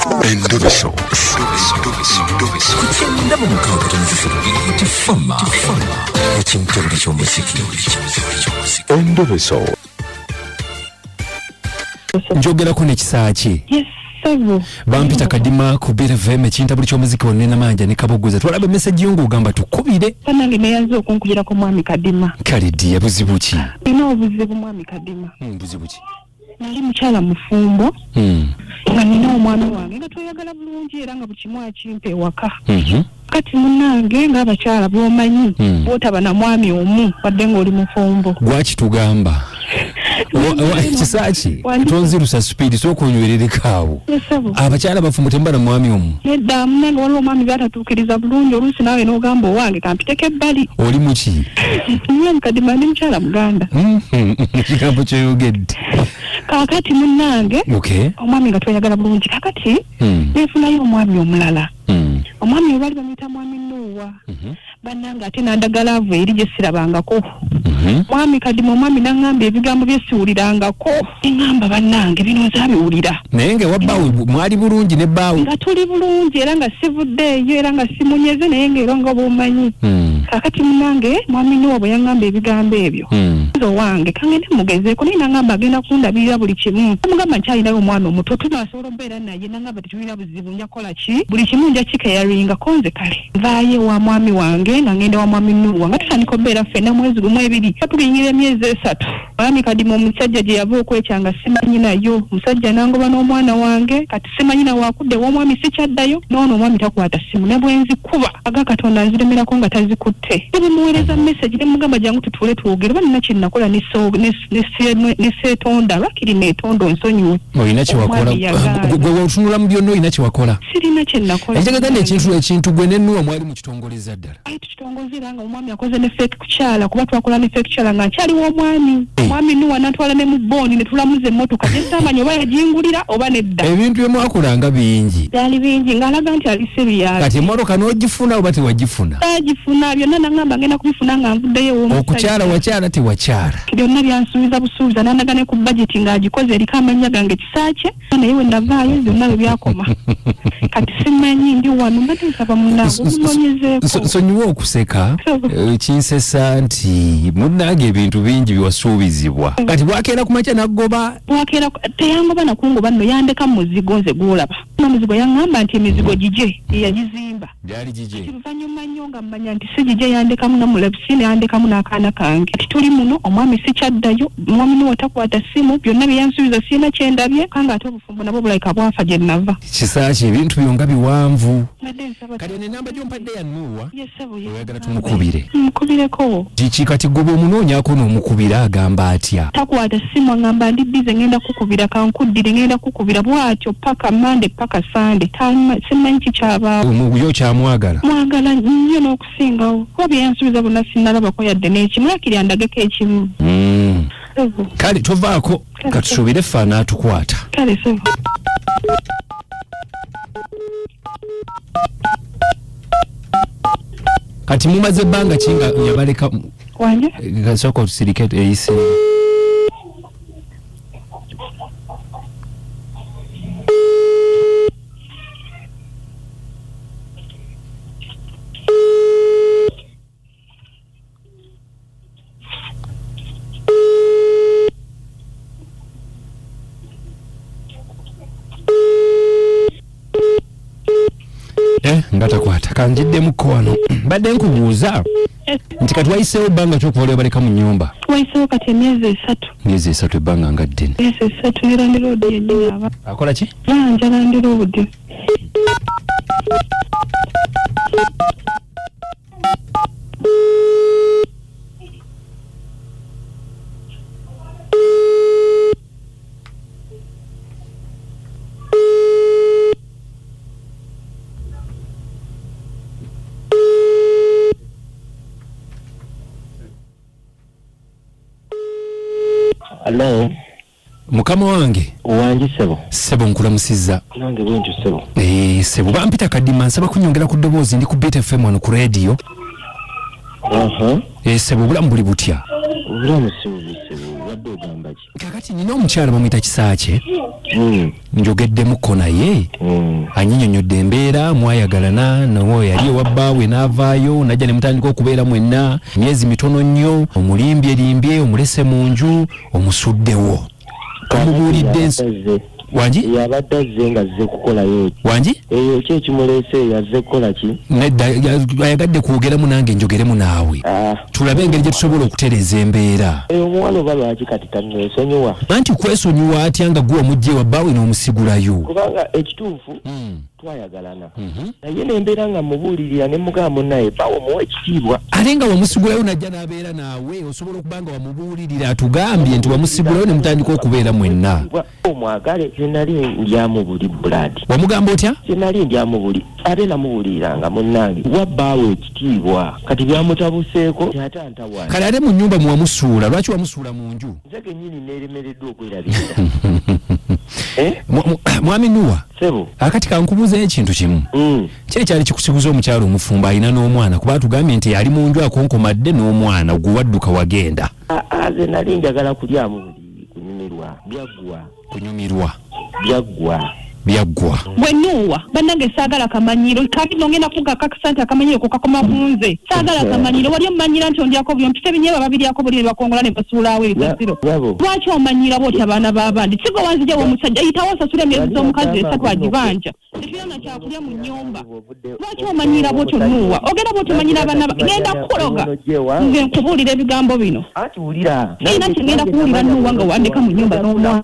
Endobeso. Ku 96.3 Beat FM. Ekintobuli ky'omuziki. Endobeso. Njogerako nekisaaki. Yes, ssebo. Bampita Kadima ku Beat FM, ekintabuli ky'omuziki wonna namanja ne Kabogoza. Twalaba message yo ng'ogamba tukubire. Bannange, neyanze okunkubirako, mwami Kadima. Kale ddiya, buzibu ki? Nina obuzibu, mwami Kadima. Buzibu ki? Nali mukyala mufumbo nga nina omwami wange nga tweyagala bulungi era nga buli kimu akimpa ewaka. Kati munnange, ng'abakyala bw'omanyi, bw'otaba na mwami omu wadde ng'oli mufumbo. Gwakitugamba. Kisaaki, tonzirusa speed, sooka onywerereko awo. Ssebo. Abakyala bafumbo temuba na mwami omu? Nedda munnange, waliwo omwami byatatuukiriza bulungi, oluusi naawe n'ogamba owange kampiteko ebbali. Oli muki? Mwami Kadima, ndi mukyala Muganda. Ekigambo kyoyogedde. Kaakati munnange, omwami nga tweyagala bulungi, kakati neefunayo omwami omulala. Omwami oyo baali bamuyita mwami Nuuwa. Bannange, ate n'andaga love eri gye sirabangako. Mwami Kadima, omwami n'aŋŋamba ebigambo bye siwulirangako. Neŋŋamba, bannange, bino nzaabiwulira. Naye nga ewa bbaawe mwali bulungi ne bbaawe? Nga tuli bulungi era nga sivuddeeyo era nga simunyeze, naye ng'era nga bw'omanyi. Kaakati munnange, mwami Nuuwa bwe yaŋŋamba ebigambo ebyo, nze owange kangende mugezeeko, naye n'aŋŋamba agenda kundabirira buli kimu. Mugamba nkyalinayo omwana omuto, tunaasobola okubeera naye? N'aŋŋamba tetulina buzibu, nja kukola ki, buli kimu nja kikeyaringa. Ko nze kale nvaayo ewa mwami wange nga ngenda wa mwami Nuuwa, nga tutandika okubeera ffenna mwezi gumu, 2, tuliyingira emyezi 3. Mwami Kadima, omusajja gye yava okwekyanga simanyi nayo. Omusajja nangoba n'omwana wange, kati simanyi nawaakudde ew'omwami, sikyaddayo. Noono omwami takwata ssimu, ne bwe nzikuba aga Katonda nziremerako nga tazikutte. Ne bwe muweereza message ne mugamba jangu tutuule twogere, oba nina kye nakola ne seetonda, lwakiri neetonda onsonyiwe. Olina kyewakola? Omwami yagaana. Gwe otunula mu byonna, olina kyewakola? Sirina kye nakola. Ekitegeeza nti ekintu gwe ne Nuwa mwali mukitongoleza ddala? Ayi, tukitongoza era nga omwami akoze ne fake kukyala, kuba twakola ne fake kukyala nga nkyaliwo omwami. Omwami Nuwa natwala ne mu booni ne tulamuza emmotoka gye saamanyi oba yagingulira oba nedda. Ebintu bye mwakolanga bingi. Byali bingi, ng'alaga nti ali serious. Kati emmotoka n'ogifuna oba tewagifuna? Agifuna byonna, nangamba ngenda kubifuna nga nvuddeyo ew'omusajja. Okukyala wakyala, tewakyala? Byonna byansuubiza busuubiza, nandaga ne ku bajeti ng'agikoze eriko amannya gange Kisaakye, naye we navaayo byonna bwe byakoma. Kati simanyi, ndi wano mbadde nsaba munnange omunoonyezeeko. Nsonyiwa okuseka. Kinsesa nti munnange ebintu bingi byewasuubizibwa, kati bwakeera ku makya naggoba. Bwakeera teyangoba nakungoba nno, yandeka mu muzigo nze gwolaba n'omuzigo. Yaŋŋamba nti emizigo gigye, yeyagizimba. Gyali gigye? Luvannyuma nnyo nga mmanya nti si gigye, yandekamu namulabisi, neyandekamu n'akaana kange. Kati tuli muno, omwami sikyaddayo, mwami Nuwa takwata ssimu, byonna bye yansuubiza sirina kyendabye, kanga ate obufumbo nabwo bulabika bwafa gye nava. Kisaaki, ebintu byo nga biwanvu. Mbadde nsaba. Kati eno enamba gyompadde ya Nuwa? Yes, ssebo. Oyagala tumukubire? Mukubireko. Kiki kati gwe bw'omunoonyaako n'omukubira, agamba atya? Takwata ssimu, aŋŋamba ndi busy, ngenda kukubira, kankuddire, ngenda kukubira, bw'atyo paka Mande, paka Sande. Simanyi kikyabaawo. Yo okyamwagala? Mwagala nnyo n'okusingawo, kuba bye yansuubiza bonna sinnalabako yadde n'ekimu, lakiri andageko ekimu. Ssebo. Kale tovaako, katusuubire ffe anaatukwata. Kale ssebo. Kati mumaze ebbanga ki nga yabaleka? Wange? Kasooka otusirike eyise. Nga takwata, kanjiddemukko wano. Mbadde nkubuuza nti kati wayiseewo ebbanga ki okuva lwe baleka mu nnyumba? Wayiseewo kati emyezi 3. Myezi 3, ebbanga nga ddene. Myezi 3, ne landlord yennyini aba Akola ki? Banja landlord. Hello. Mukama wange. Wangi ssebo. Ssebo, nkulamusizza. Nange bwentyo ssebo. Eh, ssebo, bampita Kadima, nsaba kunyongera ku ddoboozi, ndi ku Beat FM wano ku radio. Eh, ssebo, obulamu buli butya? Obulamu si bubi ssebo, obadde ogamba ki? Kakati nina omukyala bamuyita Kisaakye, njogeddemuko naye, anyinyonnyodde embeera mwayagalana nawe yali ewa bbaawe n'avaayo najja ne mutandika okubeera mwenna emyezi mitono nnyo, omulimbyerimbye, omulese mu nju, omusuddewo, omubuulidde ensi. Wangi? Yabadde azze nga azze kukolayo. Wangi? Eyo ki ekimuleese, yazze kukola ki? Nedda, ayagadde kwogeramu nange njogeremu naawe, tulabe engeri gye tusobola okutereeza embeera. Omuwala oba lwaki kati tanneesonyiwa? Anti kwesonyiwa atya nga gwe wamugye wa bbaawe n'omusigulayo? Kubanga ekituufu twayagalana, naye nembeera nga mubuulirira ne mugamba munnaye bbaawe omuwa ekitiibwa. Ate nga wamusigulayo najja n'abeera naawe, osobola okuba nga wamubuulirira, atugambye nti wamusigulayo ne mutandika okubeera mwenna. Omwagale, nze nali ndyamu buli Buladi. Wamugamba otya? Nze nali ndyamu buli, ate namubuuliranga munnange wa bbaawe ekitiibwa, kati byamutabuseeko ate antawaanya. Kale ate mu nnyumba mwe wamusuula, lwaki wamusuula mu nju? Nze kennyini neeremereddwa okwerabirira. Mwami Nuwa. Ssebo. Akati kankubuuzayo ekintu kimu. Ki ekyali kikusiguza omukyala omufumbo alina n'omwana, kuba atugambye nti ali mu nju akonkomadde n'omwana, gwe wadduka wagenda? Nze nali njagala kulyamu buli, kunyumirwa, byaggwa. Kunyumirwa. Byaggwa. Byaggwa. Bwe nuuwa bannange, saagala kamanyiro. Kati nongenda kugakakasa nti akamanyiro ko kakoma ku nze. Saagala kamanyiro. Wali omumanyira nti ondyako buli, ompisa ebinyeebwa, babiryako buli ne bakongola ne basuulaawo ebisasiro. Lwaki omanyira bwotyo abaana b'abandi? Sigo wanzija w'omusajja, yitawo osasula emyezi z'omukazi esatu agibanja, tetulina kyakulya mu nnyumba. Lwaki omanyira bwotyo nuuwa? Ogenda bwotyo omanyira abaana, ngenda kukuloga. Nze nkubuulira ebigambo bino. Anti wulira. Sirina kyengenda kuwulira nuuwa nga wandeka mu nnyumba n'omwana.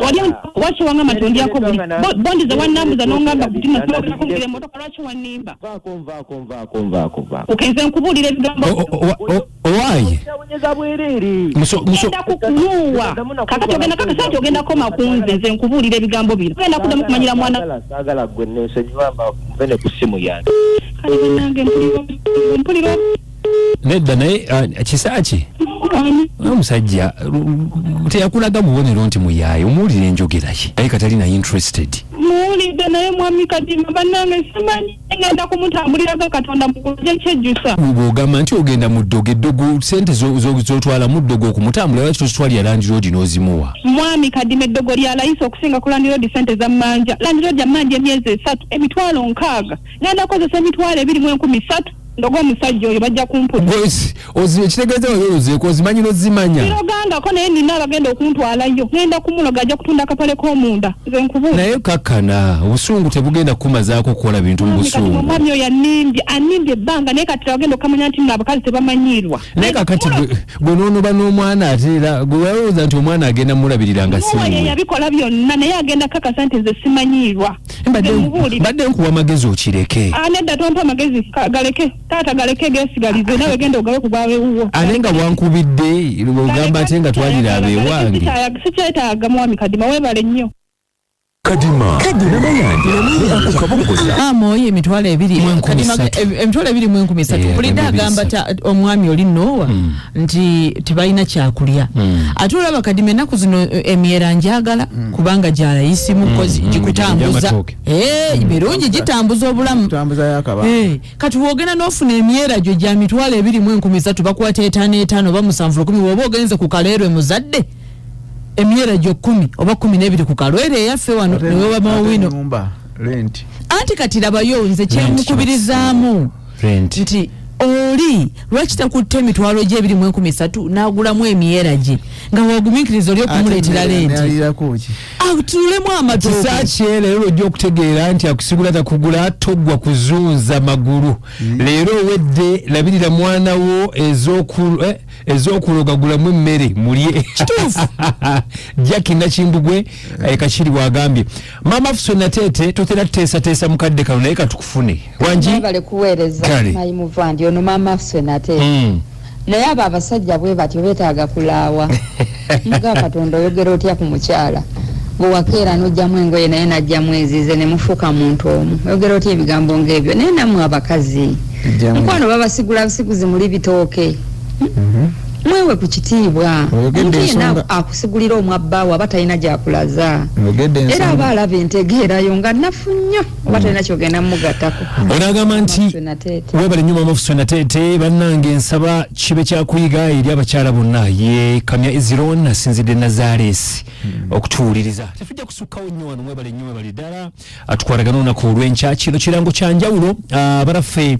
Wali lwaki wangamba nti ondyako buli bondi ze wannambuza n'ongamba kugira emmotoka? Lwaki wannimba? Nvaako, nvaako, nvaako, nvaako, nvaako. Okenze nkubuulira ebigambo. Owaaye. Onyeza bwereere. Genda kukunuuwa kakati, ogenda kakasa nti ogenda koma ku nze. Nze nkubuulira ebigambo bino, ogenda kuddamu kumanyira mwana. Saagala gwe, nensonyiwa, nve ne ku ssimu yange. Kale bannange, mpulira. Nedda, naye Kisaaki, omusajja teyakulaga bubonero nti muyaaye? Omuwulira enjogera ye, naye katalina interested. Muwulidde, naye mwami Kadima, bannange, simanyi ngenda kumutambuliraga Katonda mukuje kyejjusa. Bw'ogamba nti ogenda mu ddogo, eddogo sente z'otwala mu ddogo okumutambula, lwaki tozitwalira landlord n'ozimuwa? Mwami Kadima, eddogo lya layisi okusinga ku landlord sente za mmanja. Landlord ammanja emyezi 3 60,000. Ngenda kukozesa 23,300 ndogo omusajja oyo, bajja kumputa. Ekitegeeza wali olozeeko, ozimanyi n'ozimanya. Sirogangako, naye nina abagenda okuntwalayo. Ngenda kumuloga, ajja kutunda akapale k'omunda. Nze nkubuuza. Naye kakkana, obusungu tebugenda kukumazaako kukola bintu mu busungu. Omwami oyo annimbye, annimbye ebbanga, naye kati agenda okamanya nti nno abakazi tebamanyiirwa. Naye kakati gwe n'onoba n'omwana, ate era gwe walowooza nti omwana agenda mulabirira nga Nuwa ye siwe. yabikola byonna, naye agenda kakasa nti nze simanyiirwa. Mbadde nkuwa amagezi okireke. Ah, nedda, tompa amagezi. Galeke taata, galeke gesigalize, nawe genda ogawe ku gwawe wuwo. Ate nga wankubidde ogamba ate nga twalira abeewange. Sikyetaaga mwami Kadima, weebale nnyo. Kadima Kadima Mayanja akukabogoza. Maama oyo 20,000. Mu enkumi Kadima, ssatu. 23,000. Mpulidde agamba agamba omwami oli Noowa nti tebalina kyakulya. Ate olaba Kadima, ennaku zino emyera njagala kubanga gyalayisimu kozi gikutambuza. Gy'amatooke. Birungi, gitambuza obulamu. Tambuza yakaba. Kati wogenda n'ofuna emyera gyo gya 23,300, bakwata etaano etaano oba musanvu lukumi. Woba ogenze ku Kaleerwe muzadde, emyera gyo 10 oba 12 ku Kalwere eyaffe wano newebamawino. Nyumba rent. Anti kati labayo, nze kyemukubirizaamu Rent. nti oli lwaki takutte emitwalo gye 23,000 n'agulamu emyera gye nga wagumiikiriza oli okumuleetera rent? Alirako ki? Atulemu amatooke. Kisaakye, leero lwojja okutegeera nti akusigula takugula. Toggwa kuzunza magulu. Leero owedde, labirira mwana wo. Ez'okuloga gulamu emmere mulye. Kituufu. Jacki Nakimbugwe, Kakiri bwagambye Maama Fuso Nateete, totera tuteesateesa mukadde kano, naye katukufune. Wangi? Mwebale kuweereza. Kale. Mayi muvandi ono maama Afuse nate. Naye abo abasajja bwe batyo beetaaga kulaawa. Muga Katonda, oyogera otya ku mukyala bwewakeera n'ojjamu engoye naye n'ajjamu ezize ne mufuuka muntu omu? Oyogera otya ebigambo ng'ebyo? Naye nammwe abakazi, Jjamu. mukwano, babasigula busiguzi, muli bitooke. Mwewe ku kitiibwa. Oyogedde Omuntu yenna ensonga. akusigulira omwabbaawo aba talina gyakulaza. Oyogedde Era ensonga. aba alaba entegeerayo nga nnafu nnyo oba talina kyogenda mugattako. Ono agamba nti Mama Nateete. webale nnyo mama Fuso Nateete, bannange nsaba kibe kyakuyiga eri abakyala bonna. Ye Kamya Eziron asinzidde Nazares okutuwuliriza. Tetujja kusukkawo nnyo wano, mwebale nnyo, mwebale ddala. Atukwatagana olunaku olw'enkya. Kino kirango kya njawulo, abalaffe.